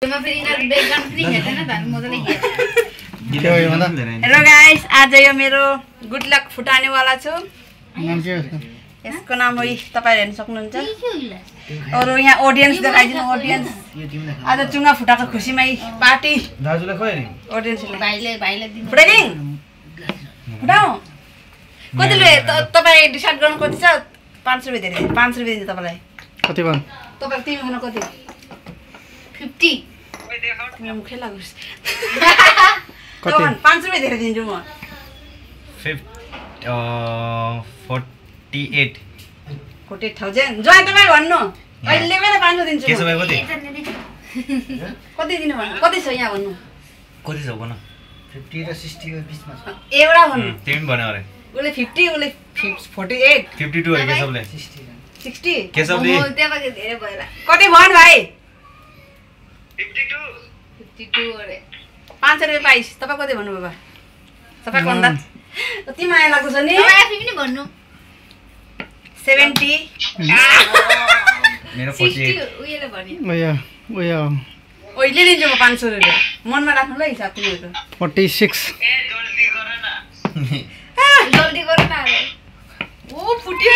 Hello guys, आज यो मेरो गुड लक फुटानेवाला छु। यसको नाम हो, तपाईहरु हेर्न सक्नुहुन्छ। अरु यहाँ ऑडियन्स देखाइदिनु। ऑडियन्स आज चुंगा फुटाको खुसीमै पार्टी। दाजुले खोइ नि ऑडियन्सले भाइले दिनु। फुटाइदिङ फुटाऊ। कति ले तपाई डिसाइड गर्नु कति छ? 5 रुपैयाँ दिने। 5 रुपैयाँ दिन्छु तपाईलाई। कति भन? तपाई तिमी खान कति? 50। मेरो मुखै लागोस्। कति? 5 रुपैयाँ दिएर दिन्छु म। 48 48,000। जय तपाई भन्नु। अहिले मैले 500 दिन्छु। के छ भाइ कति? कति दिनु भन्नु? कति छ यहाँ भन्नु? कति छ भन? 50 र 60 को बीचमा छ। एउटा भन्नु। तिमी भन्नु अरे। उले 50, उले 48। 52 अरे के सबले? 60। के सबले? म त्यहाँबाट धेरै भएला। कति भन भाइ? 52 अरे। 500 रुपैयाँ पाइस। तपाई कति भन्नु बाबा? तपाई भन्दा कति माया लाग्छ नि? तपाई आफै पनि भन्नु। 70। मेरो 48। उयले भन्यो। ओया ओइले दिन्छु म 500 रुपैयाँ। मनमा राख्नु ल हिसाब तिमीहरुको। 46। जल्दी गर न अरे। ओ फुट्यो।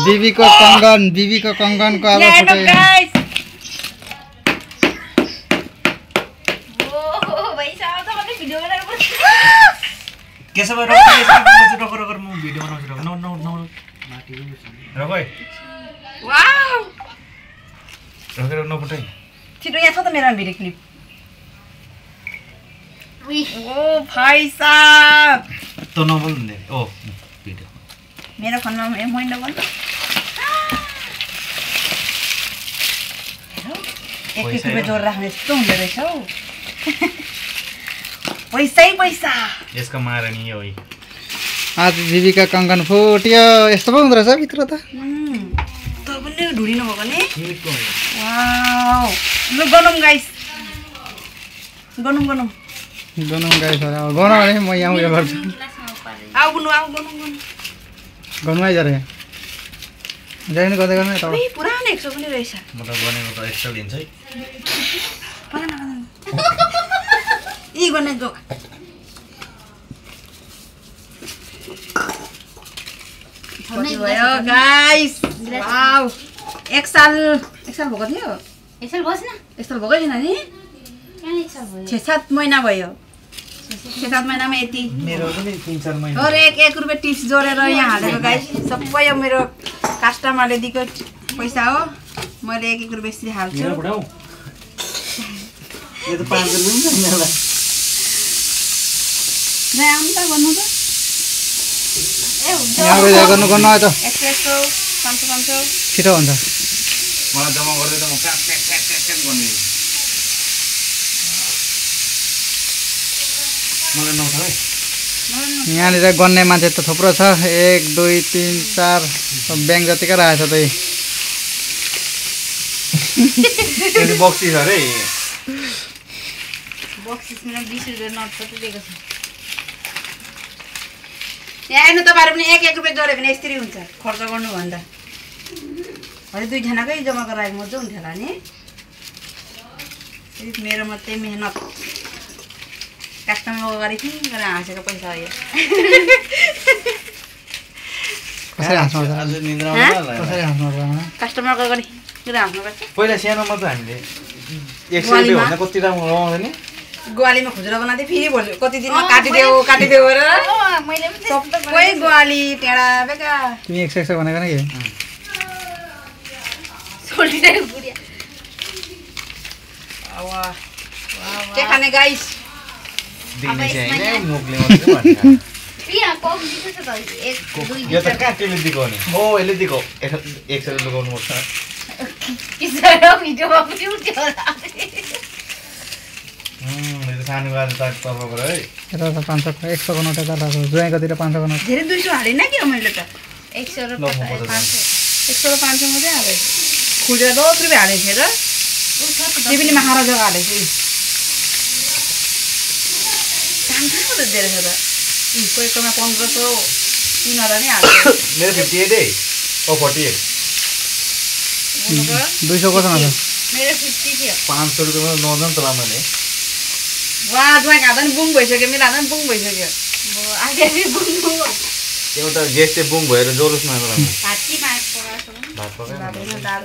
बीबी को कंगन को आवाज फुट्यो। गाइस। ओ भाइ साहब त मैले भिडियो बनाएर बस्छु। के छ भाइ? रोकर म भिडियो बनाउँछु। नो रोकै। वाउ। रोकेर नफुटाइ। छिटो यहाँ छ त मेरो भिडियो क्लिप। ओ भाइ साहब। त नबोल्नु नि। ओ भिडियो। मेरो फोनमा मैले बोल्नु। एक रुपैयाँ जोड राख्ने यस्तो हुँदो रहेछ हौ। पैसा। यसको महारानी हो। आज जीविका कंगन फुट्यो। यस्तो पो हुँदो रहेछ भित्र त। त पनि ढुलिनु भएको नि। वाउ। ल गनौँ गाइस। गनौँ गाइस। अब गनौँ भने म यहाँ उयो गर्छु। आउ गनौँ। गनौँ आइज रे। जाइन गर्दै गर्ने त। पुरानो 100 पनि रहेछ। म त बनेको त एक्स्ट्रा लिन्छ है। यी गर्ने जो। भयो गाइस। वाउ। एक साल भएको थियो। एक साल भएकै छैन नि। 6-7 महिना भयो। 6-7 महिनामा यति। मेरो पनि 3-4 महिना। और 1 रुपैयाँ टिप्स जोडेर यहाँ हालेको गाइस। सबै यो मेरो कस्टमरले दिएको पैसा हो। मैले 1 रुपैयाँ यसरी हाल्छु। यो त 5 रुपैयाँ पनि छैन होला। नै आउनु त भन्नु त। यहाँ गर्नु आयो त। 100 500 छिटो हुन्छ। मलाई जम्मा गर्दै त म प्याक गर्ने। मलाई नउठ है। यहाँनिर गन्ने मान्छे त थुप्रो छ। 1 2 3 4 ब्याङ्क जतिकै रहेछ त। यो बक्सी छ रे। बक्सिसमा 20 रुपैयाँ नोट पनि दिएको छ। यहाँ आउनु तपाईहरु पनि 1 रुपैयाँ जोड्यो भने यस्तरी हुन्छ खर्च गर्नु भन्दा। अहिले 2 जनाकै जम्मा गराए मजा हुन्थ्यो होला नि। मेरो मात्रै मेहनत। कस्टमर गरी फिङ गरेर हाँसेको पैसा हो यो। कसरी हाँस्नु पर्छ? आज निद्रा आउँदैन होला। कसरी हाँस्नु पर्छ? कस्टमरको गरी गरेर हाँस्नुपर्छ। पहिला सानोमा त हामीले 100 रुपैयाँ भन्दा कति राम्रो रमाउँथ्यो नि। ग्वालीमा खुजुरा बनाउँदै फेरि भोलि कति दिनमा काटिदेऊ गरेर मैले पनि सबै ग्वाली टेडा बेका। तिमी 100 भनेको नि के? सोल्टिरहेको बुढिया। के खाने गाइस? दिने चाहिँ हैन मुखले मात्रै भन्छ। यहाँ कोक दिएको छ त 1 2 यो त काटेले दिएको नि। हो यसले दिएको 100 रुपैयाँ लगाउनु पर्छ। किसरो भिडियोमा पनि उठ्यो होला। यो त सानो गाडी त तपाईँको है। यता त 500 100 को नोट यता राख्छु। जुवाइकोतिर 500 को नोट। धेरै 200 हालेन के मैले त। 100 र 500 100 र 500 मात्रै हाले। खुजुरा 10 रुपैयाँ हाले थिए र। त्यो पनि महाराजा हाले थिए। दाम त धेरै छ त। कोहीकोमा 1500 3000 नै हाल्छ। मेरो 58 है। ओ 48। 200 को छ मेरो 50 थियो 500 रुपैयाँमा नजाउँ त मैले वा जुवा खाँदा नि बुङ भइसक्यो मेरो हातमा बुङ भइसक्यो आगे बुङ एउटा गेस्ट चाहिँ बुङ भएर जोरुसमा आएको भात पकाएको दाल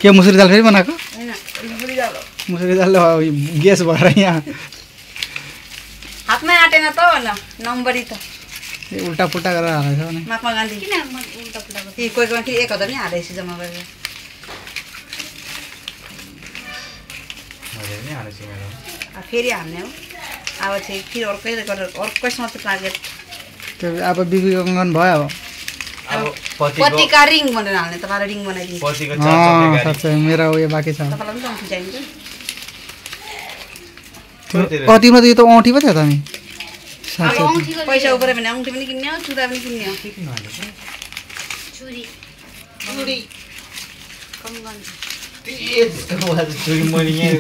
के मुसुरी दाल फेरि बनाएको हैन मुसुरी दाल हो मुसुरी दाल ग्यास भएर यहाँ हातमै आटेन त भन नम्बरी त उल्टा पुल्टा गरेर हालेछ भने महात्मा गान्धी किन उल्टा पुल्टा गर्छ कोही कोही फेरि 1000 नि हालेछ जम्मा गरेर मैले नि हालेछु मेरो फेरि हाल्ने हो अब चाहिँ फेरि अर्कैसँग चाहिँ टार्गेट त्यो अब बिबी गङ्गन भयो अब पतिका रिङ भनेर हाल्ने तपाईँलाई रिङ बनाइदिन्छ पतिको साँच्चै मेरो उयो बाँकी छ तपाईँलाई पनि औँठी चाहिन्छ तिम्रो त यो त औँठी पो थियो त नि पैसा उपर भने औँठी पनि किन्ने हो चुरा पनि किन्ने हो चुरी कम गर्नु चुरी मैले यहाँ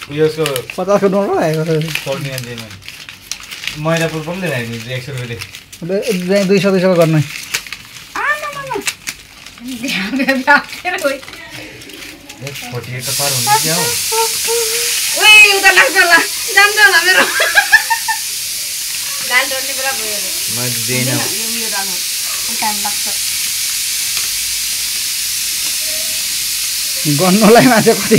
उयोको 50 को नोट आएको चल्ने दिएन मैला पुल पनि लिएर आइदिन्छु 100 रुपैयाँ 200 गर्ने फोर्टी त पार हुन्छ क्या हो उता लाग्छ होला जान्छ होला मेरो दाल डल्ने बेला भयो मैले दिएन यो दाल हो टाइम लाग्छ गर्नुलाई मान्छे कति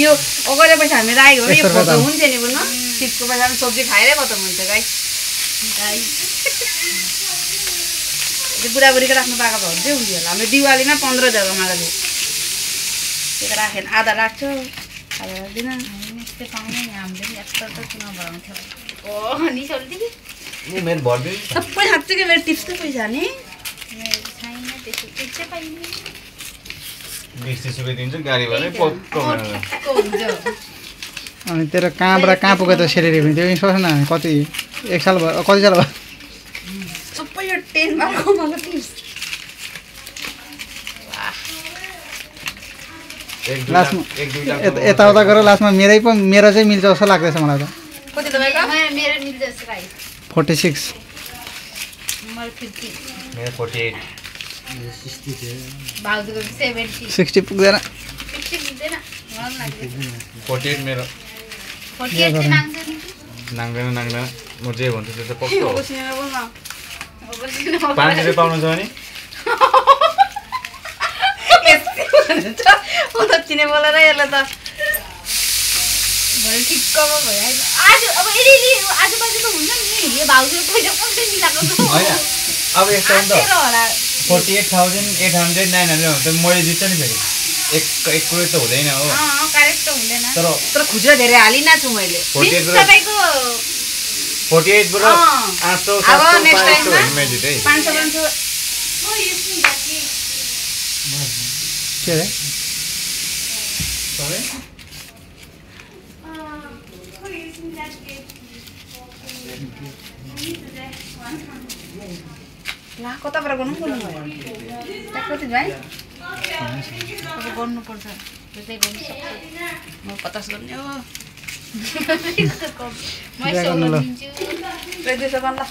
यो अगाडि पैसा हामी राखेको हो यो खतम हुन्छ नि बुझ्नु टिपको पैसा सब्जी खाएरै खतम हुन्छ गाई बुढाबुढीको राख्नु पाएको भए चाहिँ हुन्थ्यो होला हाम्रो दिवालीमा 15,000 कमाएको थियो त्यो राखेन आधा राख्छु आधा राख्दिनँ मेरो भर्दै सबै साँच्चै मेरो टिप्सकै पैसा नि 20-30 रुपैयाँ दिन्छु गाडी भाडा पक्का अनि तेरो कहाँबाट कहाँ पुग्यो त सेलेरी पनि त्यो सोच न कति 1 साल भयो कति साल भयो सबै यो 10 मा कमाएको टिप्स लास्टमा यताउता गरेर लास्टमा मेरो चाहिँ मिल्छ जस्तो लाग्दैछ मलाई त कति तपाईको मेरो मिल्छ जस्तो लाग्यो 46 मलाई 50 मेरो 48 भाउजूको 70 60 पुग्दैन 60 पुग्दैन मलाई लाग्दैन 48 मेरो 48 चाहिँ नाङ्दैन म जे भन्छु त्यो त पक्का हो बसिनेर बोल न 5 रुपैयाँ पाउनु छ भने ओ त चिने बोलेर यसले त भरे ठिक्कमा भयो आज अब एलिली आजुबाजु त हुन्छ नि यो भाउजूको पैसा कसरी मिलाएको छ हैन अब यस्तो हो नि त होला 48,800 900 हुन्छ मैले जित्छ नि फेरि एक करोड त हुँदैन हो करेक्ट त हुँदैन तर खुजुरा धेरै हालिना छु मैले 48 तपाईको 48 बरु 800 अब नेक्स्ट टाइममा 500 के अरे ला कताबाट गर्नु पर्नु भयो कति भाइ अब गर्नुपर्छ त्यतै गर्नु सक्छु म 50 गर्ने हो म 100 दिन्छु 200 गर्नु ल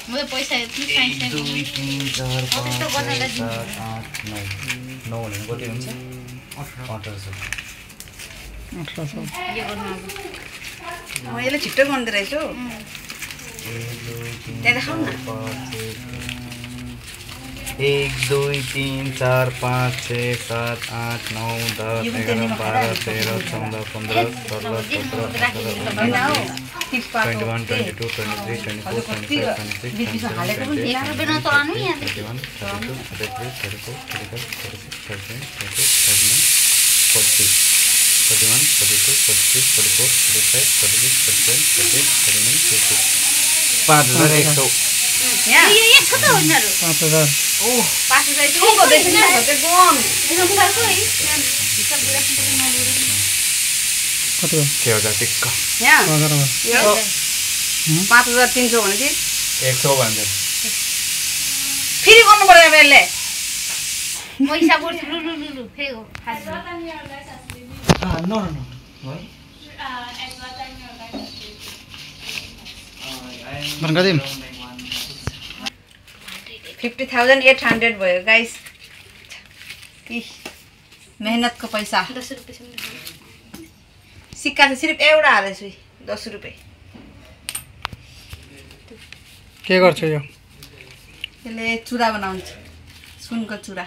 म त पैसा यति चाहिन्छ 1 2 3 4 5 6 7 8 9 9 भनेको कति हुन्छ 1800 यो गर्नु अब म यसले छिट्टो गर्दै रहेछु त्यहाँ देखाउ न 1 2 3 4 5 6 7 8 9 10 11 12 13 14 15 16 17 18 21 22 23 24 25 26 27 1 रुपैयाँ नचलाउनु यहाँ 31 32 33 34 35 36 37 38 39 40 41 42 43 44 45 46 47 48 49 50 5100 यहाँ यो छ त उनीहरु 5000 ओ 5000 के गर्दैछ नि त्यो गम यो मुखको है हिसाब गरेर कति हो 6000 टिक्का यहाँ 1000 हो यो 5300 भने चाहिँ 100 भन्छ फेरि गर्नु पर्यो अब यसले म हिसाब गर्छु लु लु लु लु फेरि हो नो भन कति 50,800 भयो गाइस कि मेहनतको पैसा 10 रुपैयाँ सिक्का चाहिँ सिर्फ एउटा हालेछु 10 रुपैयाँ के गर्छु यो यसले चुरा बनाउँछु सुनको चुरा